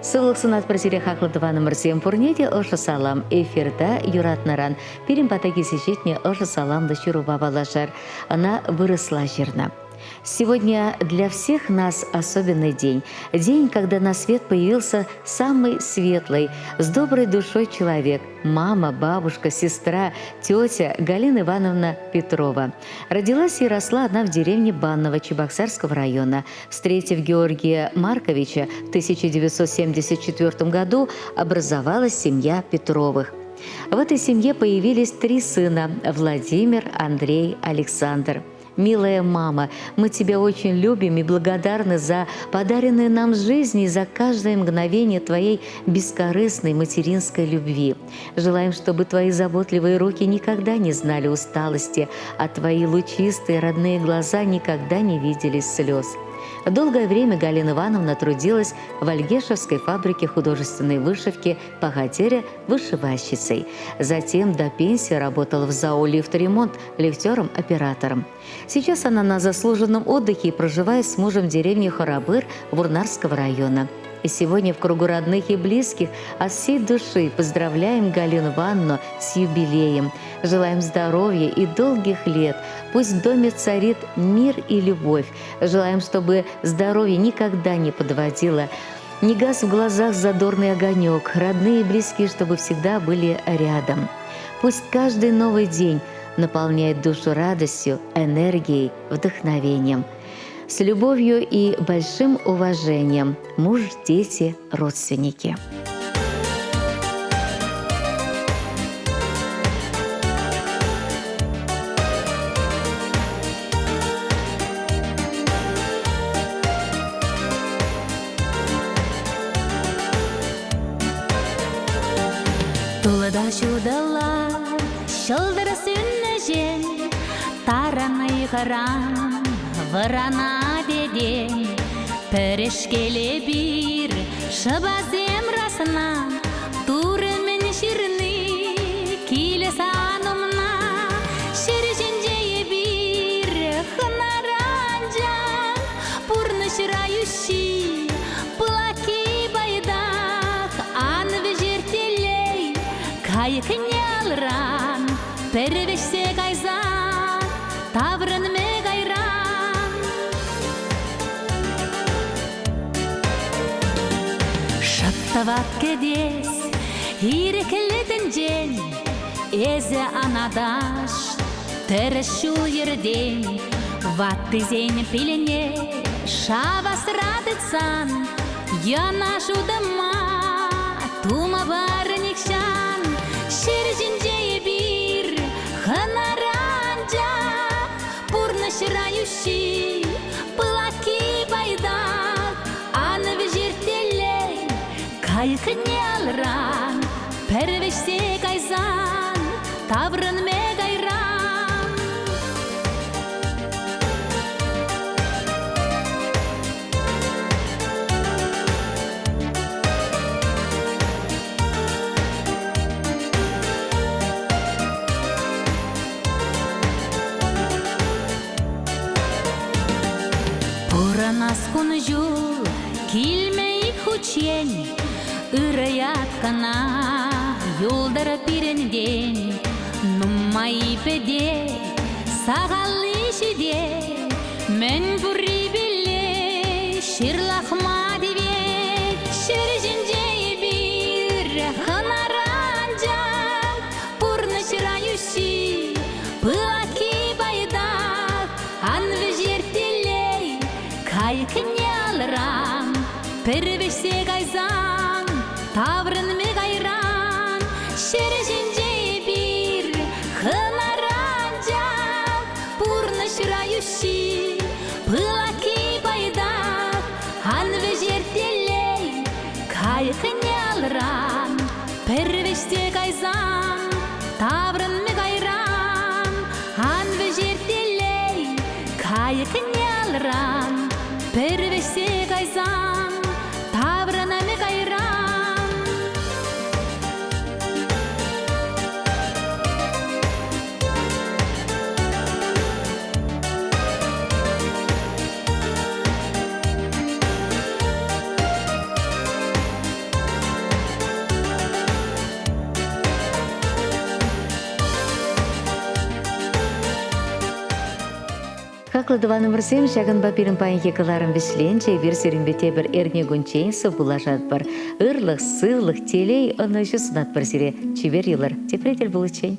Сывлӑх сунатпӑр сире хаклӑ тӑванӑмӑрсем пурне те ӑшӑ салам. Эфирта юратнӑран пирӗн пата килсе ҫитнӗ ӑшӑ саламлӑ ҫырупа паллашар. Ӑна вырӑсла ҫырнӑ. Сегодня для всех нас особенный день. День, когда на свет появился самый светлый, с доброй душой человек – мама, бабушка, сестра, тетя Галина Ивановна Петрова. Родилась и росла она в деревне Банново Чебоксарского района. Встретив Георгия Марковича в 1974 году, образовалась семья Петровых. В этой семье появились три сына – Владимир, Андрей, Александр – Милая мама, мы тебя очень любим и благодарны за подаренную нам жизнь и за каждое мгновение твоей бескорыстной материнской любви. Желаем, чтобы твои заботливые руки никогда не знали усталости, а твои лучистые родные глаза никогда не видели слез. Долгое время Галина Ивановна трудилась в Альгешевской фабрике художественной вышивки Пагатеря вышивальщицей. Затем до пенсии работала в ЗАО «Лифт-ремонт» лифтером-оператором. Сейчас она на заслуженном отдыхе и проживает с мужем в деревне Харабыр Вурнарского района. И сегодня в кругу родных и близких от всей души поздравляем Галину Ивановну с юбилеем. Желаем здоровья и долгих лет. Пусть в доме царит мир и любовь. Желаем, чтобы здоровье никогда не подводило. Не гас в глазах задорный огонек, родные и близкие, чтобы всегда были рядом. Пусть каждый новый день наполняет душу радостью, энергией, вдохновением. С любовью и большим уважением муж, дети, родственники. Тулӑта ҫутӑла ҫӑлтӑр сӳннӗҫем тарӑн ыйхӑран вӑрана тетен. Пӗрешкел эпир шӑпасем расна Турӑ мӗн ҫырни килӗ сан умна. Ҫӗр ҫинче эпир хӑнара анчах пурнӑҫра йӳҫҫи пылакки пайтах. Ан вӗҫер телей кайӑкне алран пӗр вӗҫсе кайсан таврӑнмӗ кайран. Шӑп тӑват кӗтес ирӗклӗ тӗнчен эсӗ ан аташ тӗрӗс ҫул-йӗртен ваттисен пилне шавасра тытсан йӑнӑш утӑма тума пар нихҫан. Ҫӗр ҫинче эпир хӑнара анчах пурнӑҫра йӳҫҫи пылакки пайтах. Ан вӗҫерт телей кайӑкне алран пӗр вӗҫсе кайсан таврӑнмӗ кайран. Пурӑнас кун-ҫул килме ик хутчен ырӑ ят кӑна юлтӑр пирӗнтен. Нумай пӗтет, сахалли ҫитет, мӗн пуррипелле ҫырлахма тивет. Ҫӗр ҫинче эпир хӑнара анчах пурнӑҫра йӳҫҫи пылакки пайтах. Ан вӗҫер телей кайӑкне алран пӗр вӗҫсе кайсан таврӑнмӗ кайран. Ҫӗр ҫинче эпир хӑнара анчах пурнӑҫра йӳҫҫи пылакки пайтах. Ан вӗҫер телей кайӑкне алран пӗр вӗҫсе кайсан таврӑнмӗ кайран. Ан вӗҫер телей кайӑкне алран пӗр вӗҫсе кайсан таврӑнмӗ кайран. Хаклӑ тӑванӑмӑрсем, ҫакӑнпа пирӗн паянхи кӑларӑм вӗҫленчӗ. Эпир сирӗнпе тепӗр эрнекунччен сывпуллашатпӑр. Ырлӑх, сывлӑх, телей, ӑнӑҫу сунатпӑр сире. Чипер юлӑр. Тепре тӗл пуличчен.